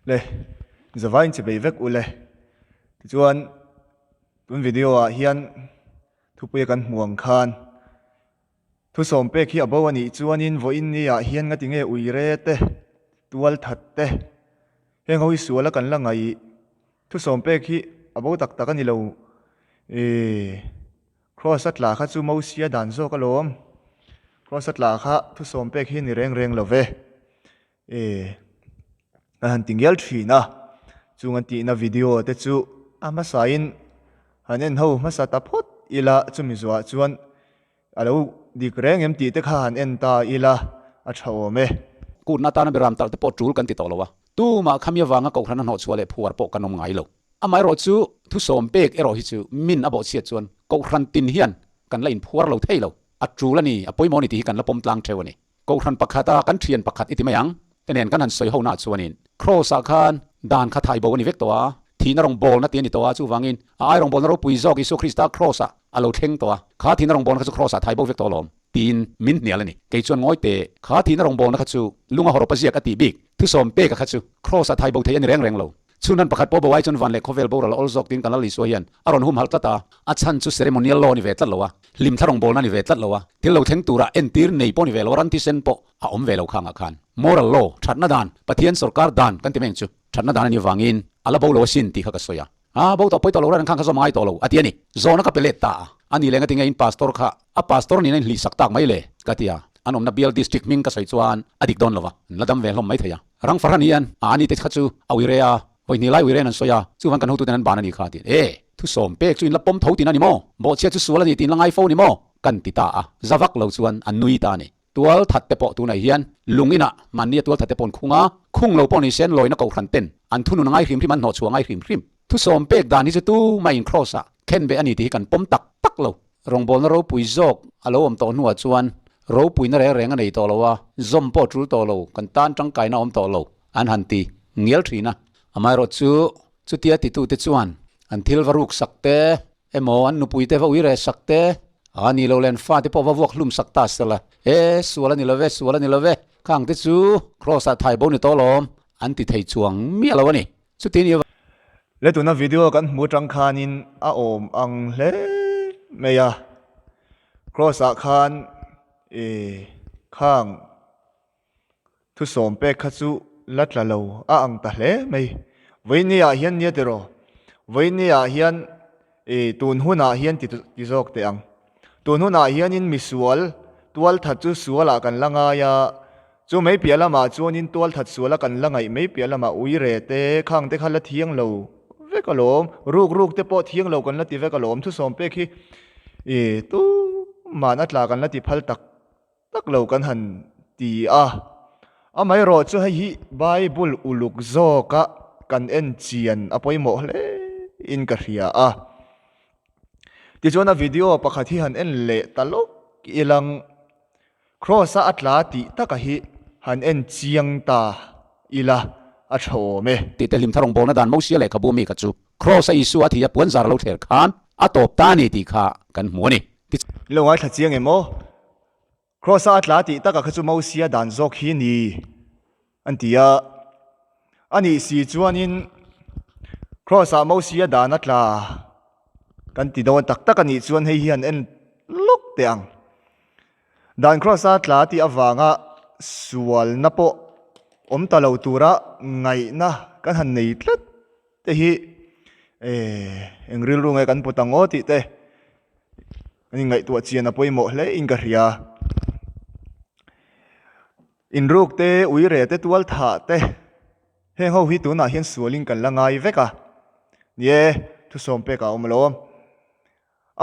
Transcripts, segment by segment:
Le, zavai in chibei vek ule. Tichuan tun video ah hian thupuia kan hmu ang khan thusawm pek hi a bo a nih chuanin vawiin ni ah hian ngati nge uire te, tual that te, heng ho hi sual a kan la ngaih thusawm pek hi a bo tak tak a ni lo. Eee. Kraws a tla kha chu Mosia dan zawk alawm. Kraws a tla kha thusawm pek hi ni reng reng lo ve. E, kan han ti ngial thin a, chung an tihna video te chu a hmasain han en ho hmasa ta phawt ila, chumi zuah chuan a lo dik reng em tih te kha han en ta ila a tha awm e. Kutna atana beram talh te pawh tul kan ti tawh lo a, tumah khami avanga kohhran a hnawhchhuah leh phuar pawh kan awm ngai lo. Amaherawhchu thusawm pek erawh hi chu min a bawhchhiat chuan kohhran tin hian kan la inphuar lo thei lo. A tul a ni, a pawimawh a ni tih hi kan la pawm tlang theuh a ni. Kohhran pakhata kan thian pakhat i ti mai ang te nen kan han sawi ho naah chuanin Kraws-ah khan dan kha thai bo a ni vek tawh a, thihna rawngbawlna tih a ni tawh a, chuvangin a ai rawngbawlna ropui zawk Isua Krista Kraws-ah a lo thleng tawh a, kha thihna rawngbawlna kha chu Kraws-ah thai bo vek tawh alawm tiin min hnial a ni. Kei chuan ngawi teh, kha thihna rawngbawlna kha chu lunga hawrawpa ziak a tih bik thusawm peka kha chu Kraws-ah thai bo thei a ni reng reng lo. Chhunhan pakhat pawh bo ai chuan van leh khawvel boral a awl zawk tiin kan Lal Isua hian a rawn humhalh tlat a, a chhan chu ceremonial law a ni ve tlat lo a, hlimthla rawngbawlna a ni ve tlat lo a, thil lo thleng tura entir nei pawh a ni ve lo a, ran thisen pawh a awm ve lo khangah khan. Moral law, thatna dan, Pathian sawrkar dan kan ti mai ang chu, thatna dan a nih avangin a la bo lo asin tih kha ka sawi a. A bo tawh pawi tawh lo reng khang kha zawm a ngai tawh lo a ti a ni. Zawhna ka pe let ta a, a ni leh nga tinge in pastor kha a pastor niin a inhlih sak tak mai le ka ti a, an awmna bial district hming ka sawi chuan a dik dawn lo va, an la dam ve hlawm mai thei a. Rang farhan hian a ani te kha chu a uire a, vawi hnih lai uire in an sawi a, chuvan kan hotuten an ban a nih kha a ti. E! Thusawm pek chu in la pawm tho tin a ni maw? Bawhchhiat chu sual a ni tih in la ngai fo a ni maw? Kan ti ta a, za vak lo chuan a nui ta a ni. Tual that te pawh tunah hian lung inah mahnia tual that te pawh an khung a, khung lo pawh ni se an lawina kohhran ten an thunun a ngai hrim hrim, an hnawhchhuah a ngai hrim hrim. Thusawm pek dan hi chu tumah in Kraws ah khenbeh a ni tih hi kan pawm tak tak lo. Rawngbawlna ropui zawk a lo awm tawh hnuah chuan ropuina reng reng a nei tawh lo a, zawm pawh tul tawh lo, kan tan tangkaina a awm tawh lo an han ti ngial thin a. Amaherawh chu chutia titute chuan an thil va ruk sak te emaw an nupui te va ui reh sak te, a ni lo len fate pawh va vuak hlum sak ta se la, e sual a ni lo ve, sual a ni lo ve, khang te chu Kraws ah thai bo ni tawh lawm an ti thei chuang miah lo a ni. Chuti ni Le tuna video kan hmu atang khanin a awm ang hle mai a, Kraws ah khan ih khang thusawm pek kha chu la tla lo a ang ta hle mai. Vawiini ah hian nia tiraw? Vawiini ah hian ih tun hunah hian ti ti zawk teh ang. Tun hunah hianin misual tualthat chu sualah kan la ngai a, Chu mai piah lamah chuanin tualthat suala kan la ngaih mai piah lamah uire te, khang te kha la thiang lo vek alawm, ruk ruk te pawh thiang lo kan la ti vek alawm, thusawm pek hi i tuman a tla kan la ti phal tak tak lo kan han ti a. Amaherawh chu hei hi Bible uluk zawka kan en chian a pawimawh hle in ka hria a. Tichuan a video pakhat hi han en leh ta lawk ilang. Kraws-a a tla tih taka hi han en chiang ta ila a tha awm e. Tih te hlimthar rawngbawlna dan Mosia lehkhabu mi kha chu Kraws-a Isua a thih a puanzar lo thler khan a tawp ta a ni tih kha kan hmu a ni. Ti. Lo ngaithla chiang em aw? Kraws-a a tla tih taka kha chu Mosia dan zawk hi ni an ti a. A nih si chuanin Kraws-ah Mosia dan a tla kan ti dawn tak tak a nih chuan hei hi han en lawk teh ang. Dan Kraws-a tla tih avanga sualna pawh awm ta lo tura ngaihna kan han nei tlat te hi eng rilru nge kan put ang aw tih te an inngaihtuah chian a pawimawh hle in ka hria. Inruk te, uire te, tualthah te heng ho hi tunah hian sualin kan la ngai vek a, ni e, thusawm pek a awm alawm.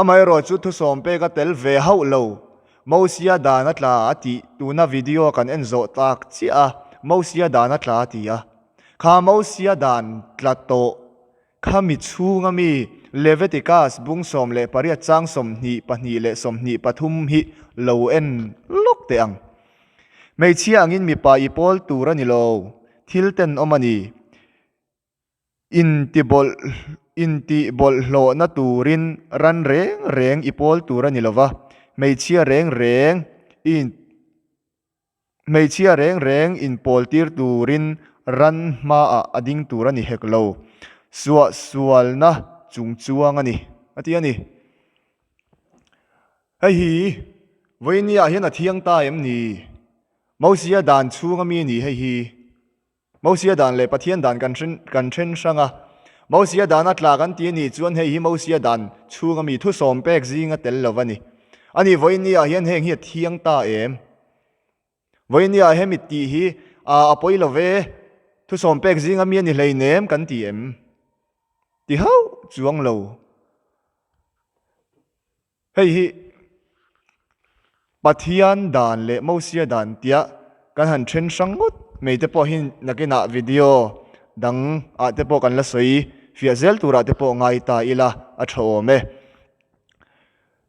Amaherawh chu thusawm pek a tel ve hauh lo. Mosia dan a tla a tih tuna video kan en zawh tak chiah a, Mosia dan a tla a ti a. Kha Mosia dan tla tawh kha mi chhunga mi Leviticus bung 18 chang 22 leh 23 hi lo en lawk teh ang. Hmeichhia angin mipa i pawl tur a ni lo, thil tenawm a ni. Intibawlhhlawhna turin ran reng reng i pawl tur a ni lo va, hmeichhia reng reng i hmeichhia reng reng inpawl tir turin ran hmaah a ding tur a ni hek lo. Suahsualna chungchuang a ni, a ti a ni. Hei hi vawinia hian a thiang ta em ni? Mosia dan chhunga mi a ni hei hi. Mosia dan leh Pathian dan kan kan then hrang a. Mosia dan a tla kan ti a nih chuan hei hi Mosia dan chhunga mi thusawm pek zinga tel lo a ni. A nih vawinia hian heng hi a thiang ta em? Vawinia hemi tih hi a pawi lo ve, thusawm pek zinga mi a ni hleinem kan ti em? Ti hauh chuang lo. Hei hi Pathian dan leh Mosia dan tia kan han then hrang ngawt mai te pawh hi nakinah video dang ah te pawh kan la sawi fiah zel turah te pawh ngai ta ila a tha awm e.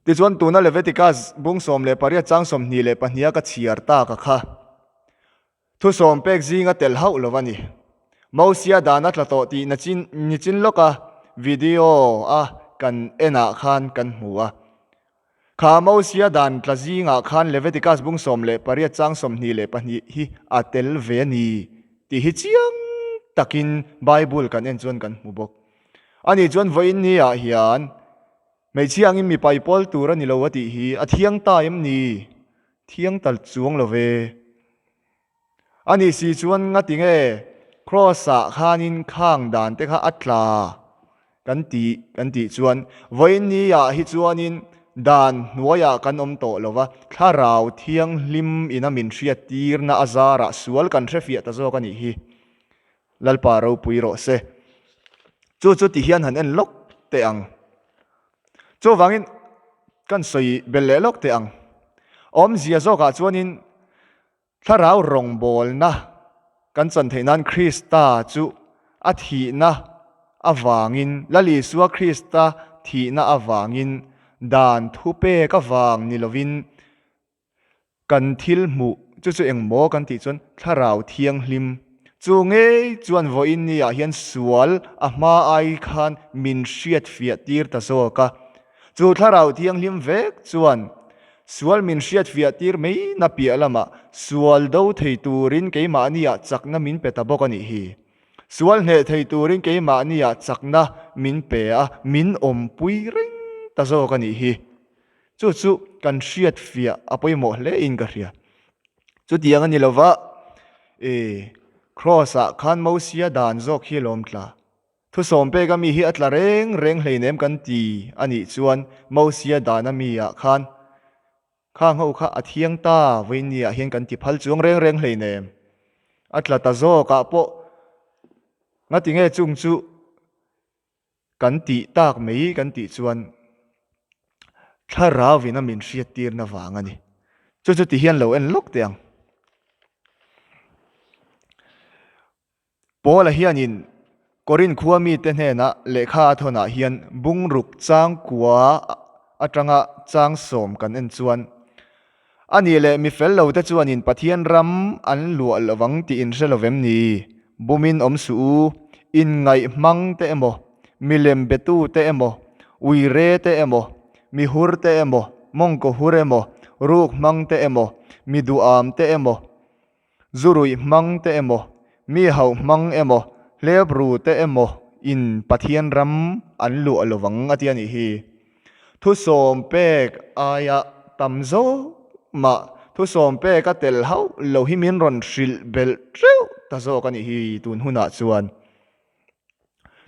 Tichuan tuna Leviticus bung 18 chang 22 a ka chhiar tak a kha. Thusawm pek zinga tel hauh lo a ni. Mosia dan a tla tawh tih nachin nichin lawka video a kan enah khan kan hmu a. Kha Mosia dan tla zingah khan Leviticus bung 18 chang 22 hi a tel ve a ni tih hi chiang takin Bible kan en chuan kan hmu bawk. Ani chuan vawiin ni-ah hian Hmeichhia angin mipa i pawl tur a ni lo a tih hi a thiang ta em ni? Thiang tal chuang lo ve. A nih si chuan ngati nge Kraws ah khanin khang dan te kha a tla kan tih kan tih chuan vawiin ni ah hi chuanin dan hnuaiah kan awm tawh lo va, thlarau thianghlim ina min hriat tirna a zarah sual kan hrefiah ta zawk a nih hi. Lalpa ropui rawh se. Chu chu ti hian han en lawk teh ang. Chuvangin kan sawi belh leh lawk teh ang. Awmzia zawkah chuanin thlarau rawngbawlna kan chan theih nan Krista chu a thihna avangin, Lal Isua Krista thihna avangin dan thupek avang ni lovin Kan thil hmuh chu chu eng maw kan tih chuan Thlarau Thianghlim chu ngei chuan vawiin ni ah hian sual a hma ai khan min hriat fiah tir ta zawk a. Chu Thlarau Thianghlim vek chuan sual min hriat fiah tir mai na piah lamah sual do thei turin keimahni ah chakna min pe ta bawk a nih hi. Sual hneh thei turin keimahni ah chakna min pe a, min awmpui reng ta zawk a nih hi. Chu chu kan hriat fiah a pawimawh hle in ka hria. Chutiang a ni lova, e, Kraws ah khan Mosia dan zawk hi lawm tla. Thusawm pek a mi hi a tla reng reng hleinem kan ti a nih chuan Mosia dan a mi ah khan khang ho kha a thiang ta vawiin ah hian kan ti phal chuang reng reng hleinem. A tla ta zawk ah pawh ngatinge chung chu Kan tih tak mai kan tih chuan thlarauin a min hriattirna vang a ni. Chu chu ti hian lo en lawk teh ang. Paula hianin Korin khua mite hnenah lehkha a thawnah hian bungruk changkua atanga changsawm kan en chuan A nih leh mi fel lo te chuanin Pathian ram an luah lo vang tih in hre lo vem ni? Bumin awm suh u, inngaih hmang te emaw, milem betu te emaw, uire te emaw, mi hur te emaw, mawngkaw hur emaw, ruk hmang te emaw, mi duham te emaw, zu ruih hmang te emaw, mi hauh hmang emaw, hlep ru te emaw in Pathian ram an luah lo vang a ti a nih hi. Thusawm pek aia tam zawk mah thusawm pek a tel hauh lo hi min rawn hrilh belh teuh ta zawk a nih hi tun hunah chuan.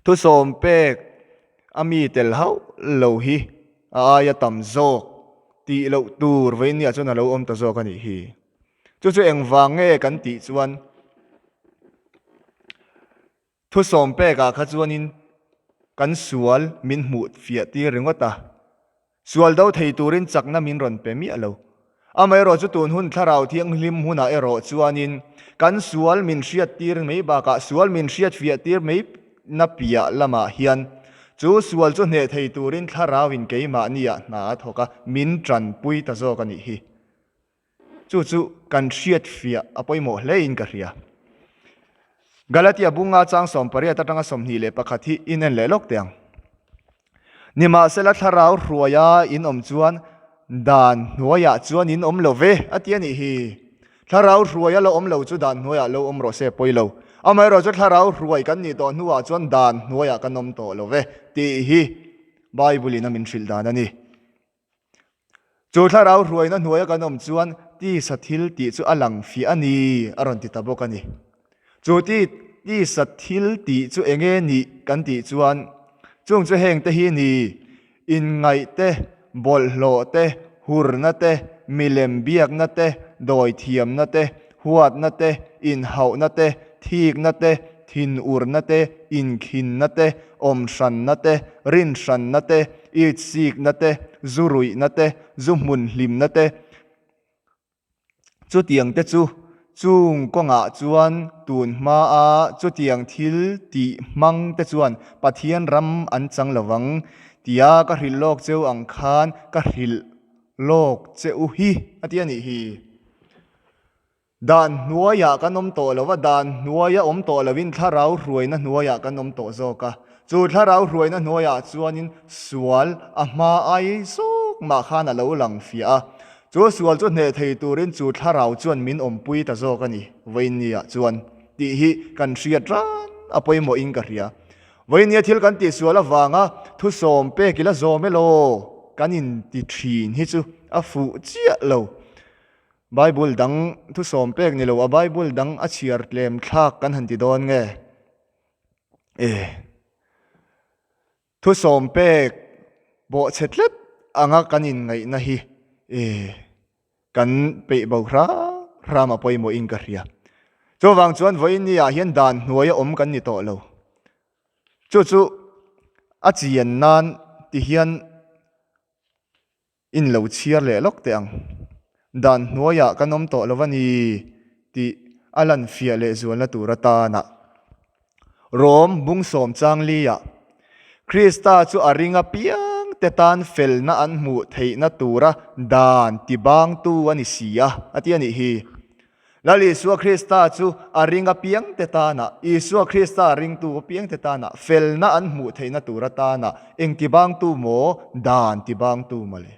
Thusawm pek a mi tel hauh lo hi a aia tam zawk tih loh tur vawinia chuan a lo awm ta zawk a nih hi. Chu chu engvang nge kan tih chuan thusawm pekah kha chuanin kan sual min hmuh fiah tir ringawt a, sual do thei turin chakna min rawn pe miah lo. Amaherawh chu tun hun thlarau thianghlim hunah erawh chuanin kan sual min hriat tir mai bakah sual min hriat fiah tir mai na piah lamah hian chu sual chu hneh thei turin thlarauin keimahniah hna a thawk a, min tanpui ta zawk a nih hi. Chu chu kan hriat fiah a pawimawh hle in ka hria. Galatia bunga chang 18 atanga 21 hi in en leh lawk teh ang. Nimahsela thlarau hruaia in awm chuan dan hnuaiah chuan in awm lo ve a ti a nih hi. Thlarau hruaia lo awm lo chu dan hnuaiah lo awm rawh se pawi lo. Amaherawhchu thlarau hruai kan nih tawh hnuah chuan dan hnuaiah kan awm tawh lo ve tih hi Bible-in a min hrilh dan a ni. Chu thlarau hruaina hnuaia kan awm chuan tisa thil tih chu a lang fiah a ni a rawn ti ta bawk a ni. Chu ti tisa thil tih chu eng nge nih kan tih chuan chung chu heng te hi ni, inngaih te, bawlhhlawh te, hurna te, milem biakna te, dawithiamna te, huatna te, inhauhna te, thikna te, thinurna te, inkhinna te, awmhranna te, rinhranna te, itsikna te, zu ruihna te, zu hmun hlimna te, chutiang te chu chung kawngah chuan tun hmaa chutiang thil tih hmang te chuan Pathian ram an chang lovang tia ka hrilh lawk cheu ang khan ka hrilh lawk che u hi a ti a nih hi. Dan hnuaiah kan awm tawh lo a, dan hnuaia awm tawh loin thlarau hruaina hnuaiah kan awm tawh zawk a. Chu thlarau hruaina hnuaiah chuanin sual a hma ai zawk mah khan a lo lang fiah a. Chu sual chu hneh thei turin chu thlarau chuan min awmpui ta zawk a ni, Vawinia chuan tih hi kan hriat ran a pawimawhin ka hria. Vawinia thil kan tihsual avanga thusawm pek ila zawm elaw kan inti thin hi chu a fuh chiah lo. Bible dang thusawm pek ni lo a Bible dang a chhiar tlem thlak kan han ti dawn nge? E. Thusawm pek bawhchhe tlat anga kan inngaihna hi e kan peih bo hram hram a pawimawhin ka hria. Chuvang chuan vawiin ni ah hian dan hnuaia awm kan ni tawh lo. Chu chu a chian nan ti hian In lo chhiar leh lawk teh ang. Dan hnuaiah kan awm tawh lo a ni tih a lan fiah leh zualna tur atanah. Rom bung sawm chang liah Krista chu a ring apiang te tan felna an hmuh theihna tura dan tibangtu a ni si a, a ti a nih hi. Lal Isua Krista chu a ring apiangte tana, Isua Krista ringtu apiangte tana felna an hmuh theihna tur atana eng tibangtu maw dan tibangtu mawle.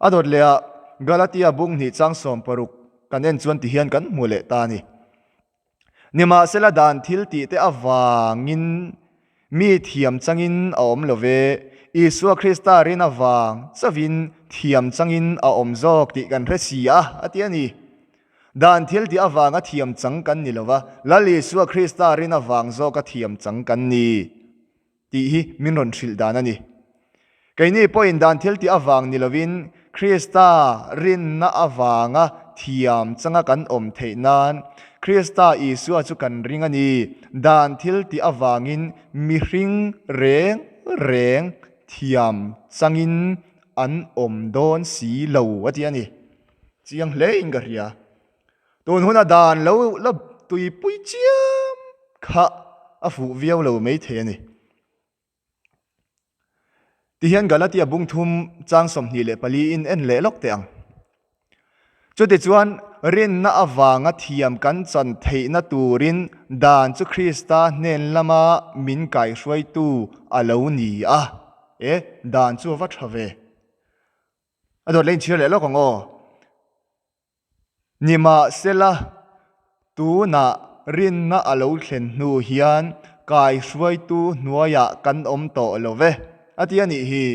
A dawt leh ah Galatia bung hnih chang 60 kan en chuan tihian kan hmu leh ta a ni. Nimahsela dan thil tih te avangin mi thiam changin a awm lo ve, Isua Krista rin avang chauhin thiam changin a awm zawk tih kan hre si a, a ti a ni. Dan thil tih avanga thiam chang kan ni lo va, Lal Isua Krista rin avang zawka thiam chang kan ni tih hi min rawn hrilh dan a ni. Keini pawhin dan thil tih avang ni lovin Krista rinna avanga thiam changa kan awm theih nan Krista Isua chu kan ring a ni. Dan thil tih avangin mihring reng reng thiam changin an awm dawn si lo a ti a ni. Chiang hlein ka hria. Tun huna dan lo la tuipui chiam kha a fuh viau lo maithei a ni. Tihian Galatia bung thum chang 24 in en leh lawk teh ang. Chutichuan, rinna avanga thiam kan chan theihna turin dan chu Krista hnen lama min kaihruaitu a lo ni a. E, dan chu a va tha ve. A dawt leh inchhir leh lawk ang aw. Nimahsela, tunah rinna a lo thlen hnu hian kaihruaitu hnuaiah kan awm tawh lo ve, a ti a nih hi.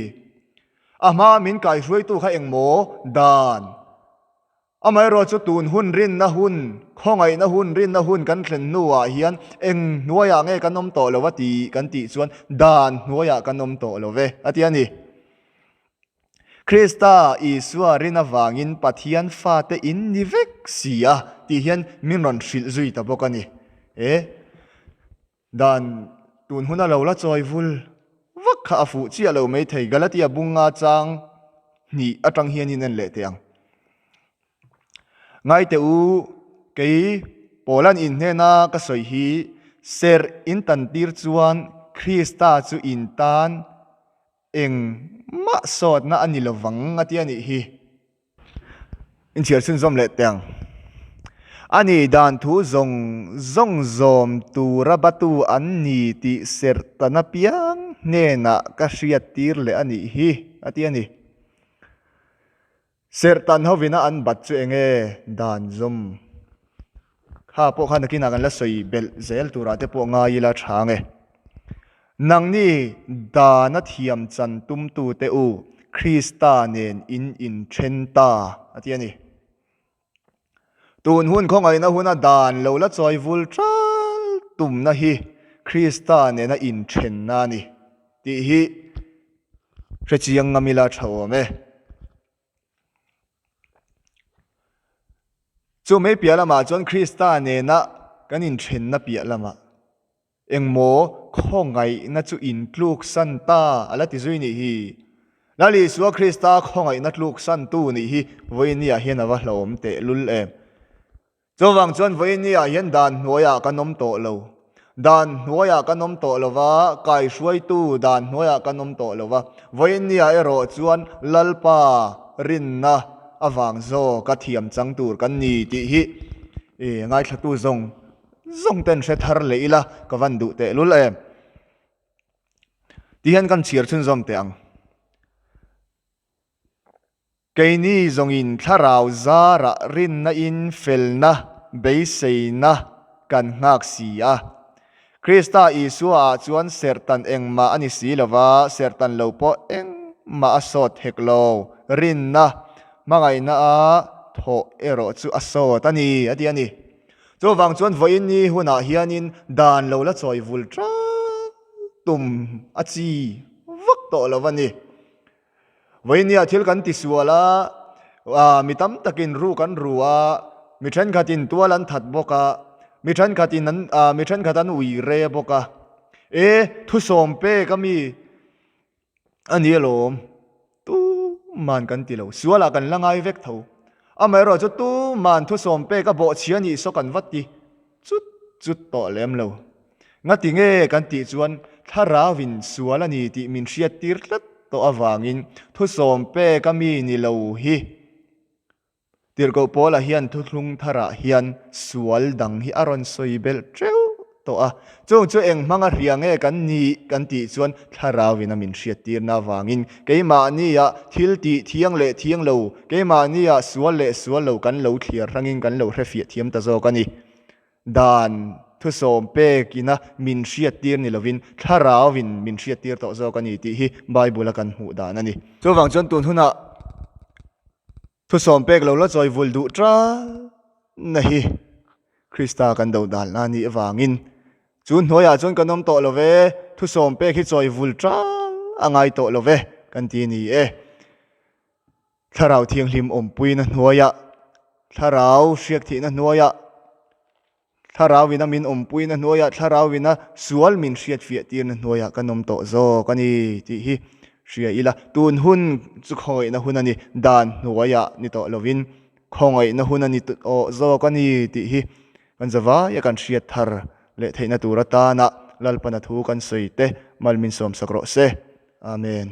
A hmaa min kaihruaitu kha eng maw? Dan. Amaherawh chu tun hun rinna hun, khawngaihna hun, rinna hun kan thlen hnuah hian eng hnuaiah nge kan awm tawh lo a ti kan tih chuan dan hnuaiah kan awm tawh lo ve, a ti a ni. Krista Isua rin avangin Pathian fate in ni vek si a tih hian min rawn hrilh zui ta bawk a ni. E, dan tun huna lo la chawi vul vak kha a fuh chiah lo maithei. Galatia bunga chang hnih atang hian in en leh teh ang. Ngaite u, kei Paula'n in hnena ka sawi hi serh in tantir chuan Krista chu in tan Engmah sawtna a ni lovang a ti a nih hi. Inchhiar chhunzawm leh teh ang. A nih dan thu zawng zawng zawm tura batu an ni tih serhtan apiang hnenah ka hriattir leh a nih hi a ti a ni. Serhtan hovina an bat chu enge dan zawm kha. Kha pawh kha nakinah kan la sawi belh zel turah te pawh ngai ila tha ang e. Nangni dana thiam chan tumtute u, Krista nen in inthen ta, a ti a ni. Tun hun khawngaihna huna dan lo la chawi vul ṭal tumna hi Krista nena inthenna a ni tih hi hrechiang ngam ila ṭha awm e. Chu mai piah lamah chuan Krista nena kan inthenna piah lamah Engmaw khawngaihna chu in tluksan ta a la ti zui nih hi. Lal Isua Krista khawngaihna tluksantu nih hi vawinia hian a va hlauhawm teh lul em. Chuvang chuan vawinia hian dan hnuaiah kan awm tawh lo. Dan hnuaiah kan awm tawh lo va, kaihruaitu dan hnuaiah kan awm tawh lo va. Vawinia erawh chuan Lalpa rinna avang zawka thiam chang tur kan ni tih hi ngaithlatu zawng Zawng ten hre thar leh ila ka van duh teh lul em. Ti hian kan chhiar chhunzawm teh ang. Keini zawngin thlarau zarah rinna in felna beiseina kan nghak si a. Krista Isua ah chuan serhtan engmah a ni si lova, serhtan lo pawh engmah a sawt hek lo. Rinna, hmangaihna a thawh erawh chu a sawt a ni, a ti a ni. Chuvang chuan vawiin ni hunah hianin dan lo la chawi vul ṭal tum a chi vak tawh lo a ni. Vawiin nia thil kan ti sual a, mi tam takin ru kan ru a, mi thenkhatin tual an that bawk a, mi thenkhatin an mi thenkhat an ui re bawk a. E, thusawm pek a mi. A ni alawm, tuman kan ti lo, sualah kan la ngai vek tho. Amaherawh chu tuman thusawm pek a bawhchhia nih saw kan va ti chut chut tawh lem lo. Ngati nge kan tih chuan thlarauin sual a ni tih min hriattir tlat tawh avangin thusawm pek a mi ni lo hi Tirhkoh Paula hian thuthlung tharah hian sual dang hi a rawn sawi belh teuh tawh a. Chung chu eng hmanga hria nge kan nih kan tih chuan Thlarauin a min hriattirna avangin keimahnia thil tih thiang leh thiang lo, keimahnia sual leh sual lo kan lo thliar hrangin kan lo hrefiah thiam ta zawk a ni. Dan thusawm pekina min hriattir ni lovin Thlarauin min hriattir tawh zawk a ni tih hi Bible-a kan hmuh dan a ni. Chuvang chuan tun hunah Thusawm pek lo la chawi vul duh ṭal na hi Krista kan do dal na nih avangin chu hnuaiah chuan kan awm tawh lo ve, thusawm pek hi chawi vul ṭal a ngai tawh lo ve kan ti a ni e. Thlarau Thianghlim awmpuina hnuaiah, Thlarau hriakthihna hnuaiah, Thlarauin a min awmpuina hnuaiah Thlarauin a sual min hriatfiah tirna hnuaiah kan awm tawh zawk a ni tih hi hria ila. Tun hun chu khawngaihna hun a ni, dan hnuaiah ni tawh lovin khawngaihna hun a ni tawh zawk a ni tih hi kan zavaia kan hriat thar leh theihna tur atana Lalpana thu kan sawi te mal min sawmsak rawh se. Amen.